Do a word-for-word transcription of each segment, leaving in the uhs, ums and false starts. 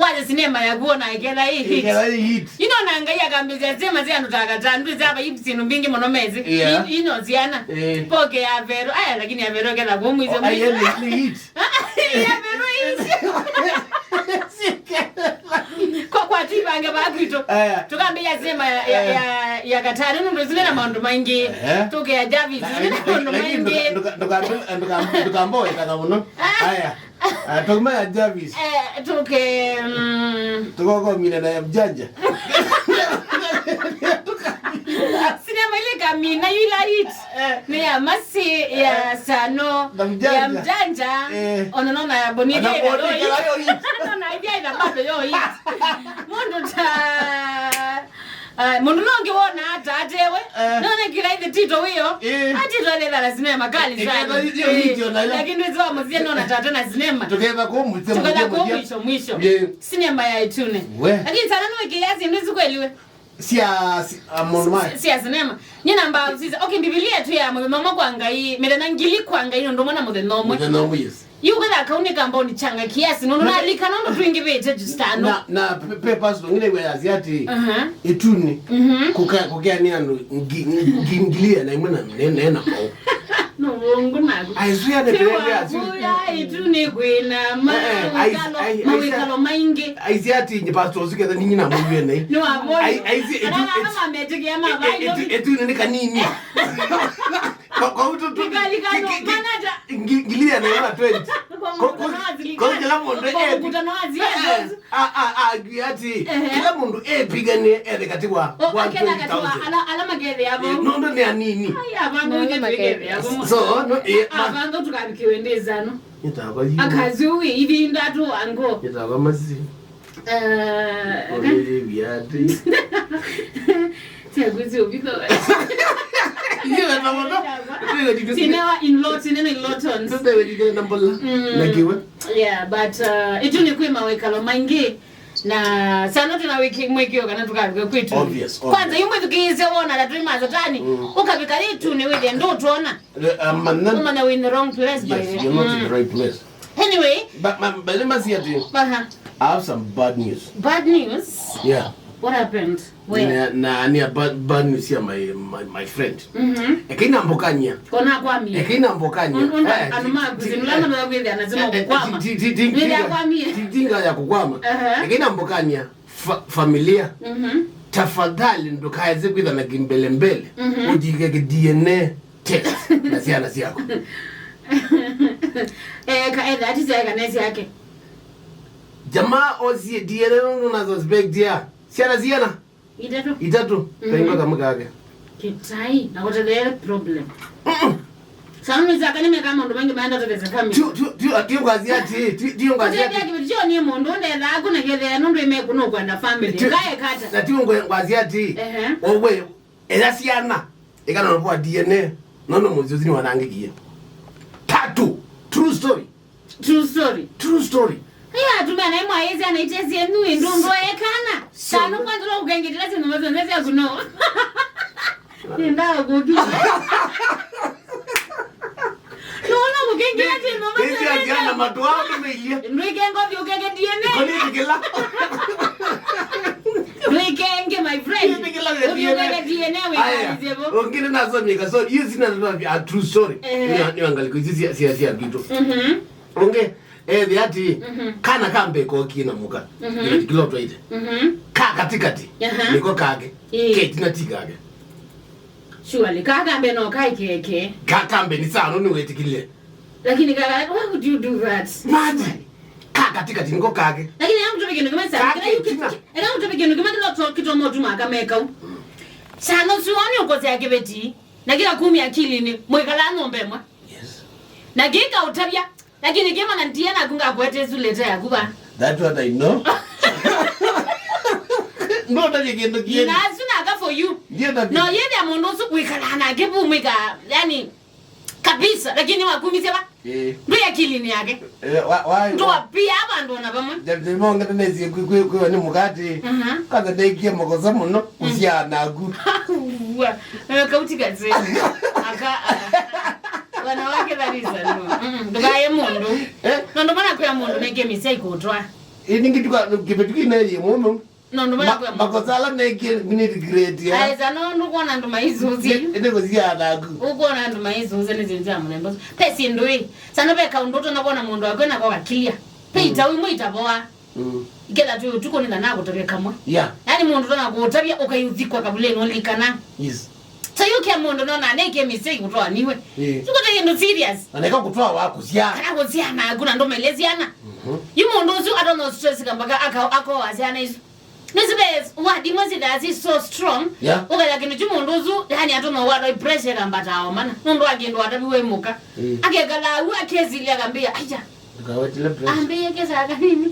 Wathi sinema yaku ona ĩketha ĩ hit. Ĩketha ĩ hit. Ino na Ngai akambĩthya sinema sya andũ ta katanu, twĩsĩ ava ip sindu mbingĩ mũno mezi. Yeah. I-, ino syana. Eh. Poke ya Vero. Aya, lakini ya Vero ketha kũmwĩsya. Oh, aya, nĩ, nĩ hit. Ya Vero ĩ hit. Kwa, kwa twivange va kwitũ. Aya. Tũkambĩthya sinema ya, ya, eh, ya, ya katanu, nũndũ sinema maũndũ maingĩ. Eh. Tũke ya Jarvis, na, sinema maũndũ lakini maingĩ. Ndũka-, ndũka-, ndũka-, ndũka-, ndũkamboe kana mũno. Aya. Ah, tũkuma ya Jarvis. Eh, tũke, mm. Tũkokomile na ya mjanja. Sinema ile kamina yila hit. Eh. Nĩ ya Masi, ya, eh, Sano, na mjanja, ya mjanja. Eh. Ona nona ya Bonnie. Ona Bonnie yo hit. Nona ivya ina bado yo hit. Mũndũ ta Ah, mũndũ nongi wona ata atewe. Eh. None kila ithe tito wiyo. Eh. Atito alethana sinema kali. Eh, sana. Eh, eh, eh, eh, lakini wezi wa muzie nona tata na sinema. Tuketha kũmwĩsya, tuketha mwisho, mwisho. Yeah. Sinema ya itune. We. Lakini sana nwe kiasi ndizi kweli we. Sia, si-, ah, mũndũ mai. Sia sinema. Nyina mba sisi. Okay, Biblia tu ya mwe mama kwa Ngai, mĩthenya ngili kwa Ngai nũndũ mwana mũthenya ũmwe. Mũthenya ũmwe, yes. Yu kwĩtha kau nĩ kamboni changa kiasi, nũndũ nalika nũndũ twingĩvĩte just ano. Na, na pe-, pe pastor ngine we aziati. Aha. Ituni. Mhm. Kuka-, kukea ni andu ngi-, ngi-, ngilia na imwe na nena mau. No wongo naku. Aiswia ne pele asu. Kuya ituni kwina ma-, eh, eh, ais-, mawĩkalo, ai-, ai-, mawĩkalo maingĩ. Aisiati ni pastor usiketha ninyi na mwe ne. No avoid. Ai-, aisi itu-, ala itu-, mama metekia ma itu-, itu-, ituni ni kanini. Kwa, kwa utu tu. Kikali kano, ki-, ki-, ki-, mana ta ngi-, ngilia na yona twenty. Kwa, kwa, kwa kila mũndũ kwa e-, mkutano wa zile eh, zote. A, a, a, ati, ehe, kila mũndũ epiganie ethe kati wa, o, wa akena kati wa twenty thousand. Ala, ala makethe yavo. Eh, nũndũ nĩ anini. Ai, avanga ũthe twĩkethe yavo. So, no, eh, ma- avanga tukavikiwe ndĩzano. Nĩtava yu. Akazi ũĩ, ithi ndatu ango. Nĩtava masi. Eh, aka- Ore viati. Tia kwĩsĩ ũvitho. Iye na mono. Tinewa in lot, tinene in lot ons. Tũtewe dikene na mbola. Mm. Na kiwe. Yeah, but, uh, itu nĩ kwĩ mawĩkalo maingĩ. Na sana tuna wiki mwikio kana tukavika kwitu. Obvious, obvious. Kwanza yu mwĩthukĩĩsye wona na twĩ masatani. Mm. Ũkavika itu nĩ wĩthĩa ndũtwona. Eh, um, and then, ũmanya wĩ in the wrong place by the way. Yes, you're not in the right place. Anyway. But, ma-, but let me say it. Aha. I have some bad news. Bad news? Yeah. What happened? Where? Na, na, ni a bad, bad news ya my, my, my friend. Mhm. Ekaina mbokania. Kona kwamie. Ekaina mbokania. Un-, un-, eh, anuma ti-, kuzinulana eh, na wĩthĩa anasema eh, eh, kukwama. Ti-, ti-, ti-, wĩthĩa akwamie. Ti-, tinga ya kukwama. Aha. Ekaina mbokania. Fa-, familia. Mhm. Tafadhali ndũkaeze kwĩthana kimbelembele. Mhm. Ũjike ki D N A test na syana syaku. Eh, ka etha ati sya kana syake. Jamaa osie D N A nũndũ na suspect ya. Syana, syana. Itatu. Itatu. Mhm. Kaimba kamwe kake. Kitai, na kũtetheere problem. Mm-mm. Samu nĩ saka nĩ meka maũndũ maingĩ maenda tũtese family. Tio, tio, tio, tio ngwazi ati, tio, tio ngwazi ati. Kũtetea kĩvĩti kyo nĩ mũndũ ũndethaa kuna kethea nũndũ ime kuno kwenda family. Tio, kae kata. Na tio ngwe-, ngwazi ati. Ehe. Owe, ela syana. Ikana nũvũ wa D N A, nũndũ mũsyĩ ũsu nĩwanangĩkie. Tatu. True story. True story. True story. Aya, atumia naĩ mwaĩsĩ anaitesye nui ndũndũ ekana. Sano kwanza lo kukengitila sino mazo nzezi akuno. Nenda kuki. Nona kukengitila sino mazo. Esi anjana matwao meiye. Ndwike ngothi ukeke D N A. Koni tikila. Ndwikenge, my friend. Ndwikenge D N A. Ũthiũkenge D N A wĩkalisye vo. Aya. Ũngĩ nĩnasomie kasori. Hiyo sina ndoto ya true story. Eh. Ni, ni angaliko hizi sia, sia, sia vitu. Mhm. Ũngĩ, eh, the ati, mhm, kana kambe kokie na mũka. Mhm. Ndio kilo twaite. Mhm. Ka katikati. Aha. Niko kake. Ĩĩ. Keti na ti kake. Surely, ka kambe no kai keke. Ka kambe ni saa no ni wetikile. Lakini kaka, why would you do that? Imagine. Ka katikati niko kake. Lakini eka ngũtavye kĩndũ kĩmwe sana. Kake kĩla yu kĩtina. Eka ngũtavye kĩndũ kĩmwe kĩla to-, kĩtomo tuma akamekau. Sana ũsu wani ũkosea kĩveti. Na kĩla kumia akilini, mwĩkala nyũmba ĩmwe. Yes. Na kĩka ũtavya, lakini kĩmana ndia naku ngakwete ĩsu leta yaku va. That's what I know. No, ndavye kĩndũ kĩngĩ. Na asu naka for you. Ndiye ndavye. No, yethĩa mũndũ ũsu wĩkalaa nake vu mwĩka, yani, kabisa, lakini wakumisye va? Eh. Ndwĩ akilini yake. Eh, wa, wa, ndwapia vandũ ona vamwe. Ndimongete nesie kwi, kwi, kwi, ni mukati. Aha. Kwanza ndekie makosa mũno, mm, kusiana naku. Wa, eh, kauti kazi. Aka, ah. Wanawake that is a no. Mm, ndũkaye mũndũ. Eh? No, ndo mana kwa mũndũ neke mistake kutwa. Ĩnĩ ngĩtuka kĩvĩtuki neyĩ mũno. Nondũ makwĩa makosa ala nekie nĩ regret ya. Aisa no ndũkwona andũ maisũsya yu. Ĩnĩ kũsiana naku. Ũkwona andũ maisũsya nĩ syĩndũ sya mũthemba ũsu. Pe syĩndũ ĩ. Sana ve kaũndũ ũtonya kwona mũndũ akwĩ nako kakilia. Pe itau imwe itavoa. Iketha twĩ ũtukũ nĩ thana akũtavya kamwe. Yeah. Yaani mũndũ ũtonya kũũtavya ũkaiũthikwa kavulĩnĩ ũlikana. Yes. So yu kĩa mũndũ nona nĩ kĩa mistake kũtwaniwe. Ĩĩ. Tuko ta kĩndũ serious. Na neka kũtwa wa kũsya. Kana kũsya naku na ndũmele syana. Yu mũndũ ũsu atonya stress kambaka aka akoa syana isu. Nĩsibe wadi imwe sithaa si so strong. Yeah. Ũkaya kĩndũ kyu mũndũ ũsu yani atonya wa pressure kambata omana. Nũndũ wa kĩndũ ataviwe mũka. Ĩĩ. Akekala au akesilia akambia aya. Ndũkawetile pressure. Ambĩie kĩsaa kanini.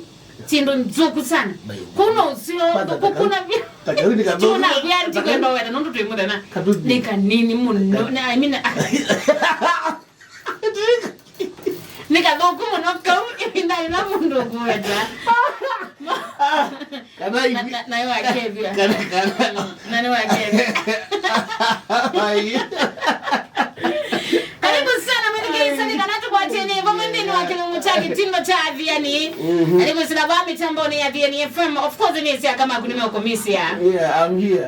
Syĩndũ nzũku sana. Kũu no ũseo kũkuna vyũ. Katauni kathũku. Chuna kwĩa ndikwenda weta nũndũ twĩ mũthenya. Nĩ kanini mũno. Na I mean nĩ kathũku mũno kau ĩvinda ĩla mũndũ ũkũweta. Kana ivi. Na nĩ wakethia. Kana kana. Na nĩ wakethia. Ai. Karibu sana mwĩthikĩĩsani kana tũkwatĩnĩ vamwe nthĩnĩ wa kĩlungu kya kĩtindo kya Athiani. Karibu sana va mĩtambonĩ ya Athiani F M. Of course nĩ sia kama kunime ukomisia. Yeah, I'm here.